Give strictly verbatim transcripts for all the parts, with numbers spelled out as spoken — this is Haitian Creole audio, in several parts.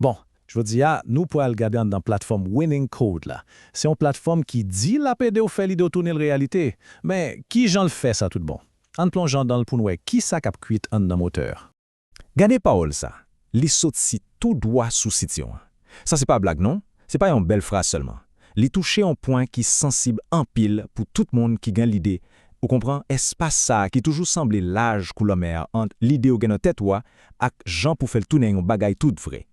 Bon, jodi a, nou pral gade anndan platfòm Winning Code la. Se yon platfòm ki di l ap ede w fè lide w tounen l reyalite. Men, ki jan l fè sa tout bon? Ann plonje anndan l pou n wè ki sa k ap kwit anndan motè a. Gade pawòl sa, li sot si tou dwa sou sityon an. Sa se pa blag non, se pa yon bèl fraz sèlman. Li touche yon pwen ki sansib anpil pou tout moun ki gen lide, ou konpran, espas sa a ki toujou sanble laj kou lanmè a ant lide w gen nan tèt ou a ak jan pou fè l tounen yon bagay tout vre.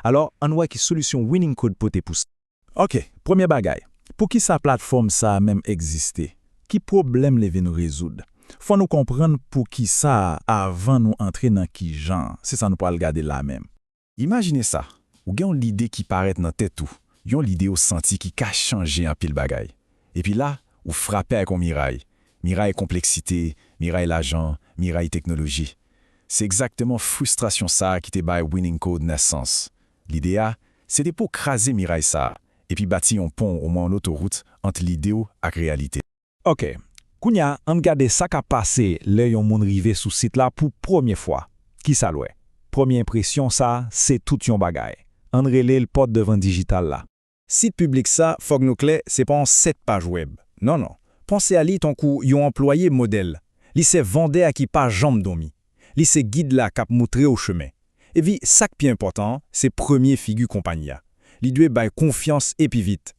Alò, ann wè ki solisyon Winning Code pote pou sa. Ok, premye bagay, poukisa platfòm sa a menm egziste? Ki pwoblèm li vin rezoud? Fò nou konprann poukisa avan nou antre nan kijan, se sa nou pral gade la menm. Imajine sa, ou gen yon lide ki parèt nan tèt ou, yon lide ou santi ki ka chanje anpil bagay. Epi la, ou frape ak yon miray. Miray konpleksite, miray lajan, miray teknoloji. Se egzakteman fristrasyon sa a ki te bay Winning Code nesans. Lide a, se te pou kraze miray sa a, epi bati yon pon oswa yon otowout ant lide w ak reyalite. Ok, kounye a, ann gade sa k ap pase lè yon moun rive sou sit la pou premye fwa. Ki sa l wè? Premye enpresyon sa a, se tout yon bagay. Ann rele l pòt devan dijital la. Sit piblik sa, fòk nou klè, se pa yon senp paj wèb. Non, non. Panse a li tankou yon anplwaye modèl. Li se vandè a ki pa janm dòmi. Li se gid la k ap moutre w chemen. Epi, sa k pi enpòtan an, se premye figi konpayi a. Li dwe bay konfyans epi vit.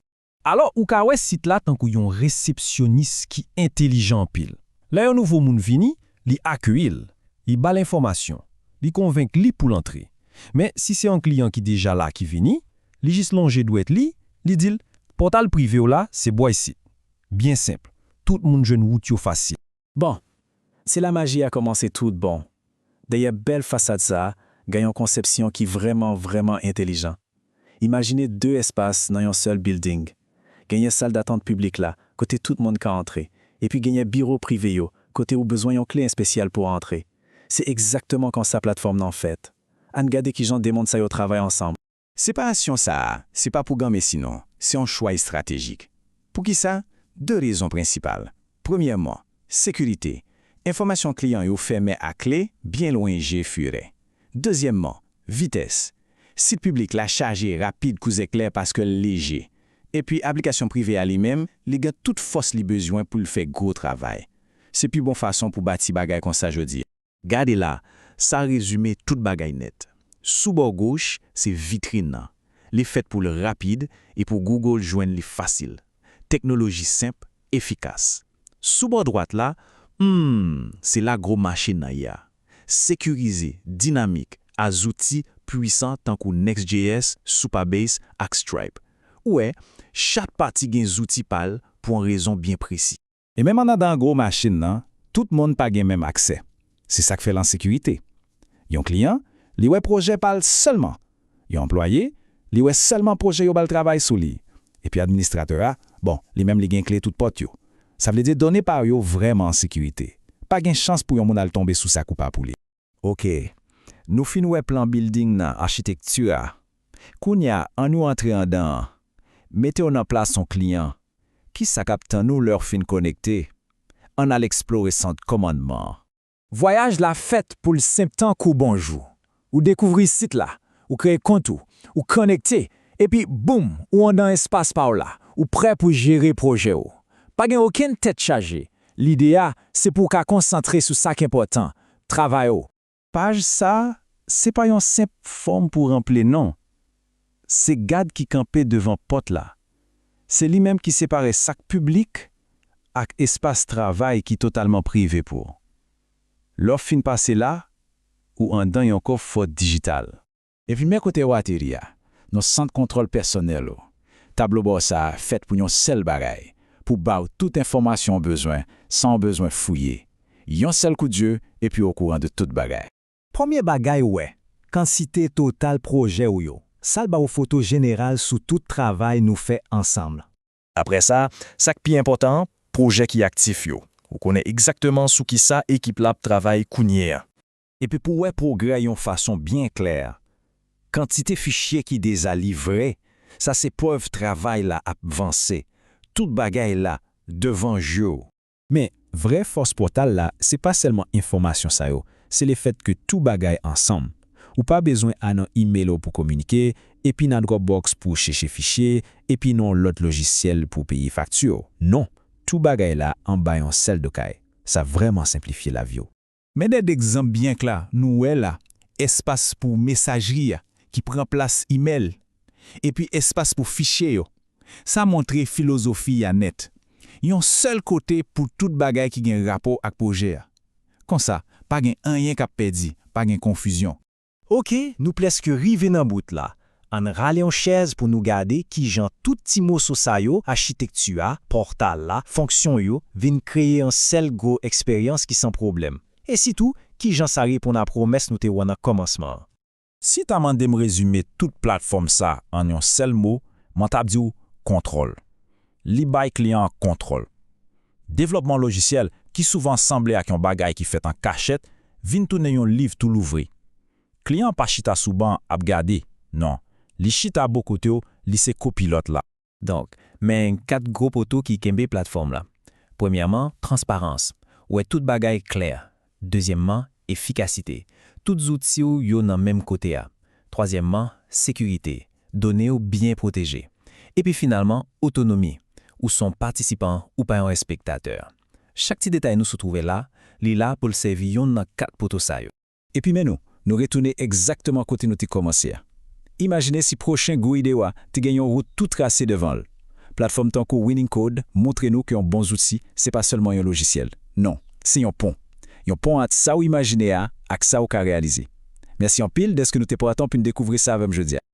Alò, ou ka wè sit la tankou yon resepsyonis ki entelijan anpil. Lè yon nouvo moun vini, li akeyi l, li ba l enfòmasyon, li konvenk li pou l antre. Men, si se yon kliyan ki deja la ki vini, li jis lonje dwèt li, li di l, pòtal prive w la, se bò isit. Byen senp, tout moun jwenn wout yo fasil. Bon, se la maji a kòmanse tout bon. Dèyè bèl fasad sa a, gen yon konsepsyon ki vrèman, vrèman entelijan. Imajine de espas nan yon sèl bilding. Genyen sal datant piblik la, kote tout moun ka antre, epi genyen biwo prive yo, kote ou bezwen yon kle espesyal pou antre. Se egzakteman konsa platfòm nan fèt. Ann gade kijan de mond sa yo travay ansanm. Separasyon sa a, se pa pou granmesi non, se yon chwa estratejik. Poukisa? De rezon prensipal. Premyèman, sekirite. Enfòmasyon kliyan yo fèmen ak kle, byen lwen je firè. Dezyèmman, vitès. Sit piblik la chaje rapid kou zeklè paske l leje. Epi aplikasyon prive a li menm, li gen tout fòs li bezwen pou l fè gwo travay. Se pi bon fason pou bati bagay konsa jodi a. Gade la, sa rezime tout bagay nèt. Sou bò goch, se vitrin nan. Li fèt pou l rapid e pou Google jwenn li fasil. Teknoloji senp, efikas. Sou bò dwat la, hmm, se la gwo machin nan ye a. Sekirize, dinamik, a zouti pwisan tankou Next J S, Supabase ak Stripe. Ou wè, chak pati gen zouti pa l pou yon rezon byen presi. E menm anndan gwo machin nan, tout moun pa gen menm aksè. Se sa k fè l an sekirite. Yon kliyan, li wè pwojè pa l sèlman. Yon anplwaye, li wè sèlman pwojè yo ba l travay sou li. Epi administratè a, bon, li menm li gen kle tout pòt yo. Sa vle di done pa yo vrèman an sekirite. Pa gen chans pou yon moun al tonbe sou sa k ou pa pou li. Ok, nou fin wè plan bilding nan, achitekti a. Kounye a, ann nou antre anndan an. Mete w nan plas yon kliyan. Ki sa k ap tann ou lè w fin konekte? Ann al eksplore sant kòmandman an. Vwayaj la fèt pou l senp tankou bonjou. Ou dekouvri sit la, ou kreye kont ou, ou konekte, epi boum, ou anndan espas pa w la, ou prè pou jere pwojè w. Pa gen okenn tèt chaje. Lide a, se pou w ka konsantre sou sa k enpòtan, travay ou. Paj sa a, se pa yon senp fòm pou ranpli non. Se gad ki kanpe devan pòt la. Se li menm ki separe sa k piblik ak espas travay ki totalman prive pou ou. Lè w fin pase la, ou anndan yon kòfòt dijital. Epi men kote w ateri a, nan sant kontwòl pèsonèl ou. Tablo bò sa a fèt pou yon sèl bagay, pou ba w tout enfòmasyon w bezwen san w bezwen fouye. Yon sèl kout je, epi w okouran de tout bagay. Premye bagay ou wè, kantite total pwojè w yo. Sa l ba w foto jeneral sou tout travay nou fè ansanm. Apre sa, sa k pi enpòtan an, pwojè ki aktif yo. Ou konnen egzakteman sou kisa ekip la ap travay kounye a. Epi pou w wè pwogrè yon fason byen klè. Kantite fichye ki deja livre, sa se prèv travay la ap vanse. Tout bagay la devan je w. Men, vrè fòs pòtal la, se pa sèlman enfòmasyon sa yo, se lefèt ke tout bagay ansanm. Ou pa bezwen al nan imèl ou pou kominike, epi nan Dropbox pou w chèche fichye, epi nan yon lòt lojisyèl pou w peye fakti w. Non, tout bagay la anba yon sèl do kay. Sa vrèman senplifye lavi w. Men de egzanp byen klè nou wè la, espas pou mesajri a, ki pran plas imèl, epi espas pou fichye yo. Sa montre filozofi a nèt. Yon sèl kote pou tout bagay ki gen rapò ak pwojè a. Konsa, pa gen anyen k ap pèdi, pa gen konfizyon. Oke, nou prèske rive nan bout la. Ann rale yon chèz pou nou gade kijan tout ti moso sa yo, achitekti a, pòtal la, fonksyon yo, vin kreye yon sèl gwo eksperyans ki san pwoblèm. E sitou, kijan sa reponn a pwomès nou te wè nan kòmansman an. Si w ta mande m rezime tout platfòm sa an yon sèl mo, mwen t ap di w kontwòl. Li bay kliyan an kontwòl. Devlòpman lojisyèl, ki souvan sanble ak yon bagay ki fèt an kachèt, vin tounen yon liv tou louvri. Kliyan an pa chita sou ban an ap gade, non. Li chita bò kote w, li se kopilòt la. Donk, men kat gwo poto ki kenbe platfòm la. Premyèman, transparans. Wè tout bagay klè. Dezyèmman, efikasite. Tout zouti w yo nan menm kote a. Twazyèmman, sekirite. Done w byen pwoteje. Epi finalman, otonomi. Ou se yon patisipan, ou pa yon espektatè. Chak ti detay nou sou twouve la, li la pou l sèvi yonn nan kat poto sa yo. Epi men nou, nou retounen egzakteman kote nou te kòmanse a. Imajine si pwochen gwo ide w a te gen yon wout tou trase devan l. Platfòm tankou Winning Code montre nou ke yon bon zouti se pa sèlman yon lojisyèl. Non, se yon pon. Yon pon ant sa w imajine a ak sa w ka reyalize. Mèsi anpil dèske nou te pran tan pou n dekouvri sa avè m jodi a.